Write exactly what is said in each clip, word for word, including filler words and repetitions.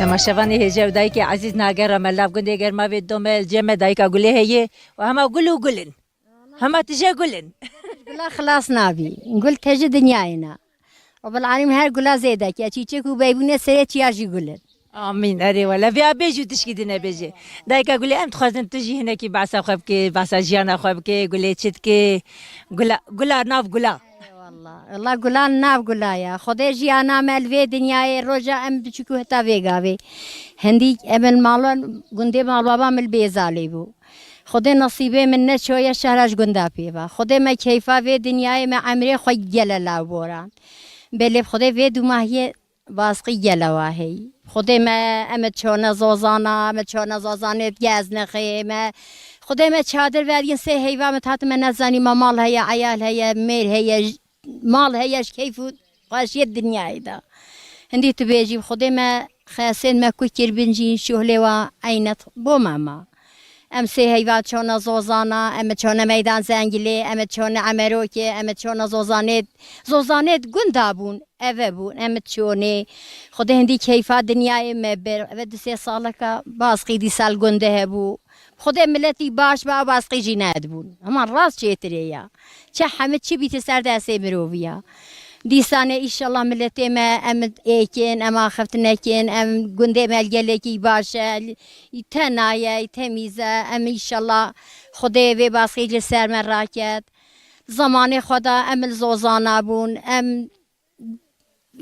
Ma şevanê hêje û dayikê ezîz nagera me lav gundê germa vê dome li cem me dayika Gulê heye û hema gul û gul in. Hema tije gul in. Gula xilas nabî. Gul tejî dinyayê ne. Rabbil Alemîn her gula zêde ke. Çîçek û beybûnê serê çiya jî gul in. Amîn. Erê wele. Vêya bêjî û tişkî din nebêjê. Dayika Gulê, em dixwazin tu jî hinekî behsa xwe bikê, behsa jiyana xwe bikê, Gulê çi dikê? Gula, gula nav gula. Eyvallah. Wela gulan nav gula ya. Xwedê jiyana me li vê dinyayê roja em biçûk û heta vê gavê. Hindî em li malwan gundê malbaba min li Bêzalê bû. Xwedê nesîbê min neçoye şehra ji gunda pê ve. Xwedê me keyfa vê dinyayê me emrê xwe gele law boran. Belê Xwedê vê dûmahiyê basqî gele wa hey. Xwedê me em çone zozana, me çone zozanê gez nexê me. Xwedê me çadir vergin sê heyva me tat me nezanî me mal heye, eyal heye, mêr heye, j-, mal heye ji keyf û xweşiyê dinyayê de. Hindî tu bêjî Xwedê me xesên me ku kirbin jî şohlê wa eynet bo me ma. Em sê heyva çona zozana, em çona meydan zengilê, em çona emerokê, em çona zozanê, zozanê gunda bûn, eve bûn, em çonê. Xwedê hindî keyfa dinyayê me bir, eve du sê saleka basqî dîsa li gunde hebû. Xwedê miletî baş be, ew basqî jî nedibûn. Hema rast çêtirê ya. Çi hemî çi bî ti ser destê mirovî ya. Dîsanê îşallah miletê me em êkin, em axiftinekin, em gundê me li gelekî baş e, li, tena ye, temîz e. Em îşallah Xwedê vê basqî li ser me raket. Zemanê xwe de em li zozana bûn, em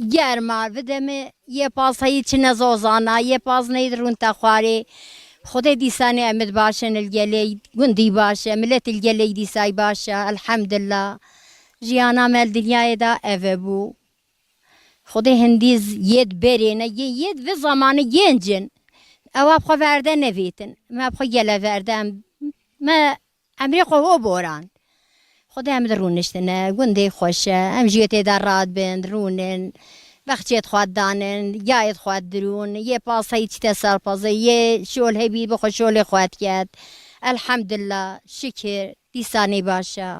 germa, videme yê paz heyî çine zozana, yê paz neyî rûn te xwarê. Xwedê dîsanê em id baş in, li gelê gundî baş e, milet li gelê dîsay baş e, elhemdillah. Jiyana me li dinyayê de eve bû. Xwedê hindî z-, yêd berê ne, yê, yêd vê zamanê genc in. Ewa bi xwe verde nevêtin. Me bi xwe gele verde em, me emrê xwe ho boran. Xwedê em di rûniştine, gundê xweş e, em jiyê tê de rad bin, rûnin, vexçê xwe danin, yayê xwe dirûn, yê pasayî çite serpazê, yê şol hebî bi xwe şolê xwe diket. Elhemdillah, şikir, dîsanê baş e.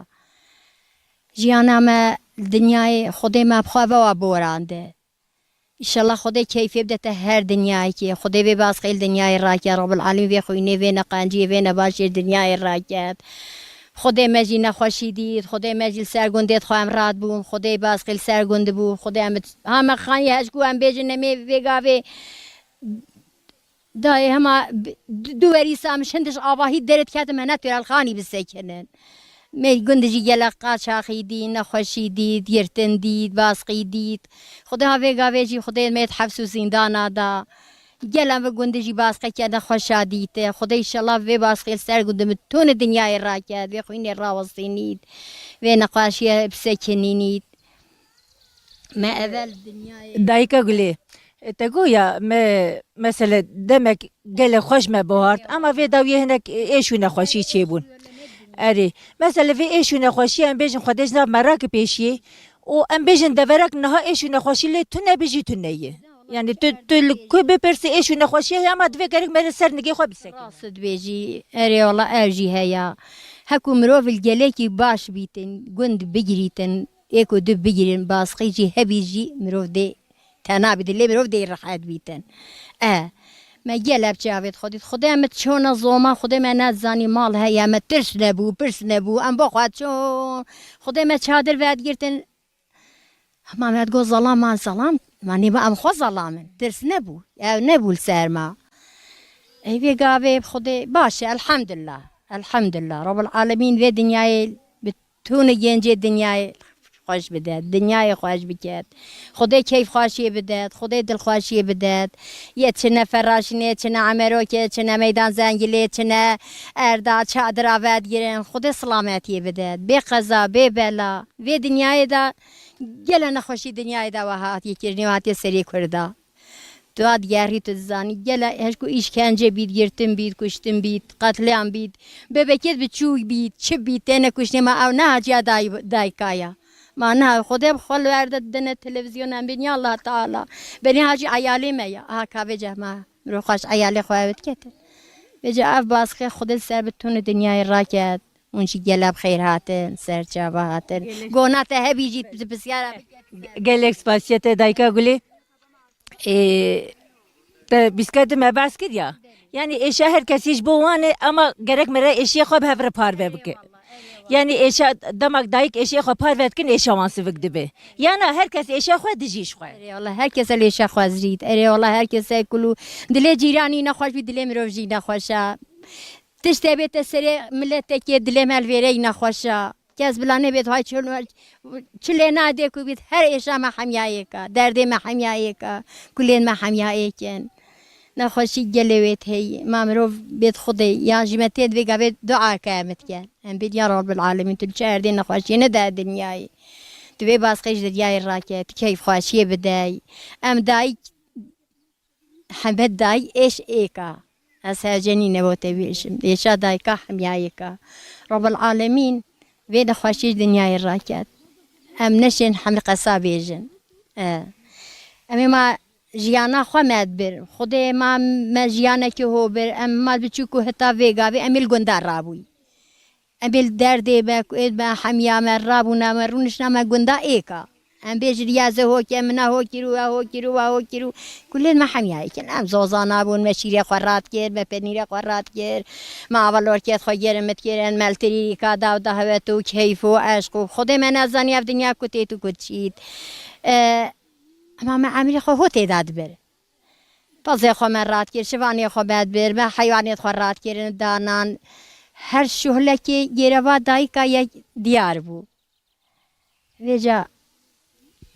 Jiyana me li dinyayê Xwedê me bi xwe ve wa borande. Înşallah Xwedê keyfê bide te her dinyayekê. Xwedê vê basqê li dinyayê rake. Rabbil Alemîn vê xwînê, vê neqenciyê, vê nebaşê dinyayê raket. Xwedê me jî nexweşî dît. Xwedê me jî li ser gundê xwe em rad bûn. Xwedê basqê li ser gund bû. Xwedê em ha me xanî hej ku em bêjin nemê vê gavê Dayê hema bi-, du-, du werî sa min şindiş avahî derê diketim me netwêr elxanî bisekinin. Me gund jî gelek qaçaxî dît, nexweşî dît, girtin dît, basqî dît. Xwedê ha vê gavê jî Xwedê me di hefs û zîndana da. Gelem ve gund jî basqeke nexweşa dîte. Xwedê înşallah vê basqê li ser gund min tûne dinyayê raket, vê xwînê rawestînît, vê neqaşiye bisekinînît. Me evel dinyayê. Dayika Gulê, e, te goya me, mesele demek gelek xweş me bihart, ama vê dawiyê hinek êş û nexweşî çêbûn. Erê, mesele vê êş û nexweşî em bêjin Xwedê ji nav me rake pêşiyê û em bêjin deverek niha êş û nexweşî lê tune bijî tune ye. Yani tu, tu li ku bipirsî êş û nexweşî heye ama divê gerek me li ser nigê xwe bisekine. Rast dibêjî, erê wala ev jî heya. Heku mirov li gelekî baş bîtin, gund bigirîtin, ê ku du bigirîn, basqî jî hebî jî mirov dê tena bîtin, lê mirov dê rehet bîtin. E, me gelek çavêt xwe dît. Xwedê me çona zoma, Xwedê me nezanî mal heye, me tirs nebû, pirs nebû, em bo xwe çon. Xwedê me çadir vedigirtin, Hema me digot zelam, me zelam, me nî em xwe zelam in. Tirs nebû. Ew nebû li ser me. Ey vê gavê Xwedê baş e, elhemdulillah. Elhemdulillah. Rabbil Alemîn vê dinyayê bi tûnê gencê dinyayê xweş bidet. Dinyayê xweş biket. Xwedê keyfxweşiyê bidet. Xwedê dilxweşiyê bidet. Yê çine Feraşinê, çine Emerokê, çine Meydan Zengilê, çine Erda, çadira vedigirin. Xwedê silametiyê bidet. Bê qeza, bê bela. Vê dinyayê de Gele nexweşî dinyayê de we hatiye kirinê û hatiye serê Kurda. Tu digerî tu dizanî. Gele her ku îşkence bît, girtin bît, kuştin bît, qetlîam bît, bebekêt biçûk bît, çi bît, têne kuştinê me ew ne haciya day-, dayika ya. Ma niha Xwedê bi xwe li erde didine televîzyon em bîn ya Allah Teala. Benî hacî eyalê me ya. Aha ka vêce ma mirov xweş eyalê xwe ew diketin. Vêce ev baskê Xwedê ser bi tûnê dinyayê raket. Hûn jî gelek bi xêr hatin, ser çava hatin. Gelek Gona te hebî jî pisyara bike. Gelek spasiye te dayika Gulê. Ê, Te bîska di me behs kir ya. Yanî êşa her kesî ji bo wan e, ama gerek mere êşiyê xwe bi hev re parve bike. Yanî êşa demak dayik êşiyê xwe parve dikin, êşa wan sivik dibe. Yana her kes êşa xwe dijî ji xwe. Erê wala her kese lêşa xwe zirît. Erê wala her kese kulû dilê cîranî nexweş bî, dilê mirov jî nexweş e. Tişt tê bête serê miletekê dilê me li vêreyî nexweş e. Kes bila nebêt hay çil, çilê nadê ku bît her êşa me hemyayê ka, derdê me hemyayê ka, kulên me hemyayê kin. Nexweşî gelê wê tey, ma mirov bêt Xwedê, yan jî me tê divê gavê dua ke em dike. Em bêt ya Rabbil Alemîn, tu çi erdê nexweşiyê nede dinyayê. Tu vê basqê ji dinyayê rake, tu keyfxweşiyê bidey. Em dayik Hebe dayî êş êka. Ez hecenî ne bo te bêjim. Êşa dayika hemyayêka. Rabbil Alemîn vê nexweşî ji dinyayê raket. Em neşên hemî qesa bêjin. E. Em ê ma jiyana xwe me dibir. Xwedê ma me jiyanekî ho bir. Em ma biçûk û heta vê gavê em ê li gunda rabûyî. Em ê li derdê me, ku ê me hemiya me, rabûna me, rûnişna me gunda êka. Em bêjin ya ze hokê min a hokî rû, a hokî rû, a hokî rû. Kulên me hemiya êkin. Em zozana bûn, me şîrê xwe rat kir, me penîrê xwe rat kir. Me ava lorkêt xwe gerimit kirin, me li tirîrîka da û da hevet û keyf û eşq û Xwedê me nezanî ev dinya ku têt û ku diçît. E, Ema me emrê xwe ho tê da dibir. Pezê xwe me rat kir, şivanê xwe me dibir, me heywanêt xwe rat kirin, danan. Her şuhlekê gêreva dayika yek diyar bû. Vêca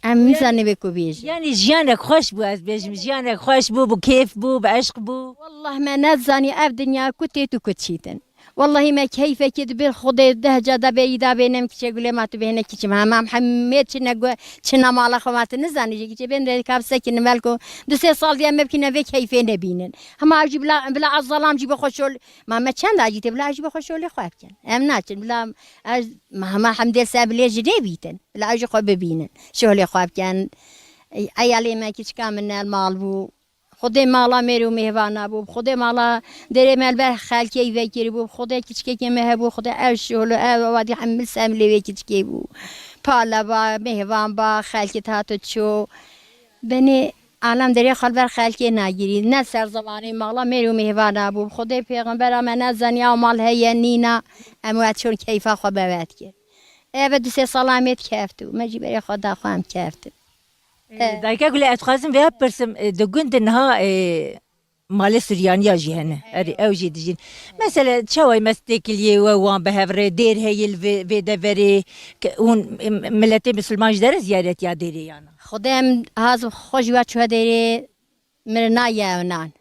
em nizanî vê ku bêjin. Yanî jiyanek xweş bû, ez bêjim, jiyanek xweş bû, bi kêf bû, bi eşq bû. Wallah me nezanî ev dinya ku têt û ku çîtin. Wellahî me keyfekê dibir Xwedê deh ca da bêyî da bênem kiçê gulê ma tu bêhne kiçim. Hema em hemê çine gu-, çina mala xwe ma tu nizanî jî kiçê bên de ka bisekinin belko du sê sal diye me bikine vê keyfê nebînin. Hema ew jî bila, bila ez zalam jî bi xwe şol-, ma me çend acî tê bila ew jî bi xwe şolê xwe bikin. Em naçin bila ez, ma hema hemdê se bilê ji nê bîtin. Bila ew jî xwe bibînin. Şolê xwe bikin. Ey, eyalê me kiçika min el mal bû. Xwedê mala mêr û mêvana bû, Xwedê mala derê me li ber xelkê vekirî bû, Xwedê kiçikekê me hebû, Xwedê ev şol û ev wadî hemil semlê wê kiçikê bû. Pala ba, mêvan ba, xelkê hat û çû. Benê alem derê xwe li ber xelkê nagirî. Ne ser zemanê mala mêr û mêvana bû. Xwedê pêxembera me nezaniya mal heye nîna, em we çûn keyfa xwe be vedkir. Eve du sê sala me dikeftu. Me jî berê xwe da xwe em keftin. E, dayika Gulê, ez dixwazim vêya bipirsim, e, di gund de niha, e, malê Suryaniya jî hene. Erê, ew jî dijîn. Mesela, çawa me têkiliyê we wan bi hev re, dêr heye li vê, vê deverê, ke hûn, e, miletê misilman ji dere ziyaretiya dêrê yana? Xwedê em haz xwe ji we çû dêrê mirina yewnan.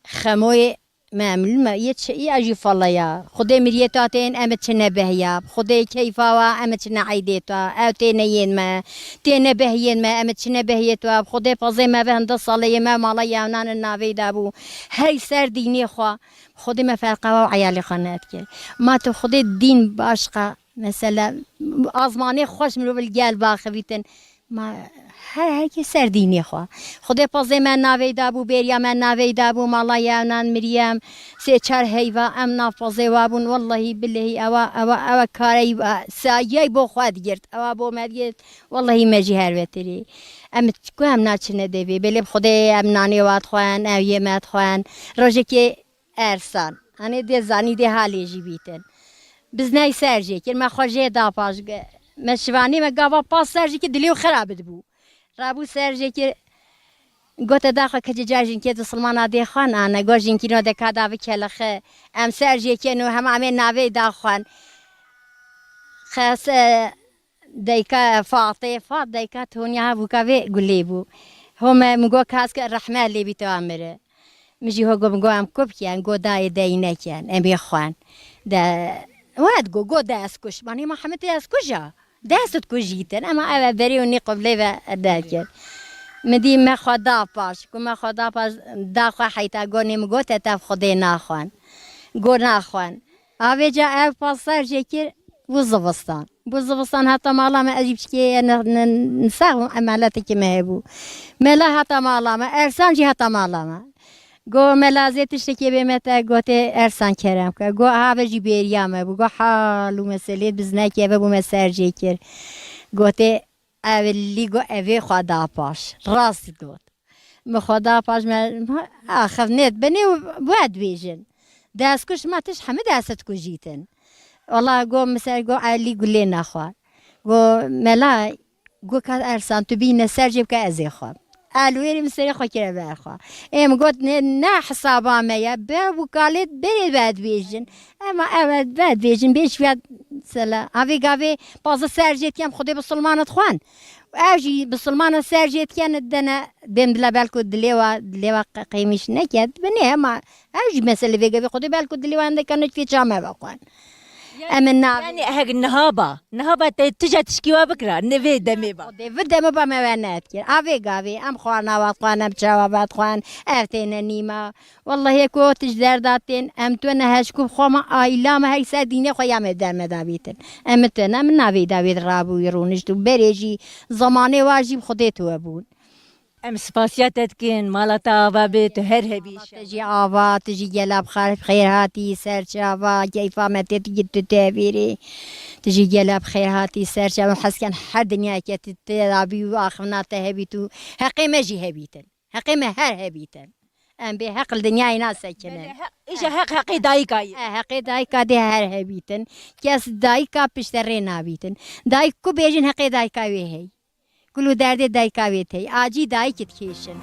Xemoyê me, em li me yê çi, ya jî feleya. Xwedê miriyê ta tên, em çine behya. Xwedê keyfa wa, em çine eydê ta. Ew têne yên me, têne behyên me, em çine behyê ta. Xwedê pezê me ve hinde salê yê me mala yewnan in navê da bû. Hey ser dînê xwe. Xwedê me ferqa wa û eyalê xwe nedikir. Ma tu Xwedê dîn başqa. Mesela, azmanê xweş mirov li gel baxivîtin. Ma her, her kes ser dînê xwe. Xwedê pezê me navê da bû, bêriya me navê da bû, mala yewnan miriyem, sê çar heyva em nav pezê wa bûn. Wellahî billehî ewa, ewa, ewa karey, sayey bo xwe digirt. Ewa bo me digirt. Wellahî me jî her vetirî. Em ku em naçine devê. Belê bi Xwedê em nanê wa dixwen, ew yê me dixwen. Rojekê Ersan. Hanê dê zanî dê halê jî bîtin. Biz ney ser jê kir, me xwe jê da paş. Me şivanî me gava pas ser jê kir, dilê wî xirab dibû. Rabû ser jê kir, gote daxwe keçê ca jinkê tu silmana dê xwe nane. Got jinkîno de ka da bikelexe. Em ser jê kin û hema em ê navê da xwen. Xes, e, Dayika Fatê, Fat dayika Tonya ha bûka vê gulê bû. Ho me, min got, kas ke rehme lê bî te amire. Min jî ho got, min got, em ku bikin, got, dayê deyî nekin, em ê xwen. De, wet got, got, de ez kuj. Manê ma hemî te ez kuja. De ez tu kujîtin, ema ev berê û nî qiblê ve derkir. Min dî me xwe da paş, ku me xwe da paş, da xwe heyta got, nê min got, te tev Xwedê naxwen. Got, naxwen. Avêca ev pasar jê kir, bû zivistan. Bû zivistan heta mala me, ez jî piçkê ne, ne, ne sax bûm, emeletekî me hebû. Mela heta mala me, Ersan jî heta mala me. Go, mela zê tiştekê bê me te, gotê Ersan kerem ke. Go, ha ve jî bêriya me bû. Go, hal û meselê biz nekeve bû me ser jê kir. Gotê, ev lî go, evê xwe da paş. Rast got. Bi Xweda paş me axir nêt binê û we dibêjin. Destkuş ma tişt hemî dest dikujîtin. Wala go min ser go Elî gulê nexwar. Go mela, go ka Ersan tu bîne ser jê bike ez ê xwe. Elwêrî min serê xwe kire ber xwe. Ê min got ne, ne hesaba me ye, be wikalêt berê ve dibêjin. Ema ev ve dibêjin bêş ve sela. Avê gavê pazdeh ser jê dikem Xwedê bisilmanê dixwan. Ev jî bisilmana ser jê dikene dene bêm dile belku dilê wa, dilê wa qe-, qêmîş neket. Binê hema ev jî mesele vê gevê Xwedê belku dilê wa hende kene fê çame vexwan. Em in navê. Yani hek niha ba. Niha ba te tija tişkî wa bikira. Ne vê demê ba. Xwedê vê demê ba me we nedikir. A vê gavê em xwarna wa dixwan, em çawa wa dixwan. Ev têne nîma. Wellahî ku tij derda tên, em tu ne heşku xwe me aîla me her ser dînê xwe ya me derme davêtin. Em tu ne min navê davêt rabûyî rûnişt û berê jî zemanê wa jî bi Xwedê tu we bûn. Em spasiya te dikin, mala te ava be, tu her hebî. Te jî ava, tu jî gela bi xêr, xêr hatî ser çava, keyfa me tê tu gî tu tevîrî. Tu jî gela bi xêr hatî ser çava, hez ken her dinyayeke tu tê dabî û axivna te hebît û heqê me jî hebîtin. Heqê me her hebîtin. Em bê heq li dinyayê nasekinin. Belê, heq, îja heq heqê dayika ye. E, heqê dayika dê her hebîtin. Kes dayika pişte rê nabîtin. Dayik ku bêjin heqê dayika wê hey. Kul û derdê dayika wê tey. Acî dayikî dikêşin.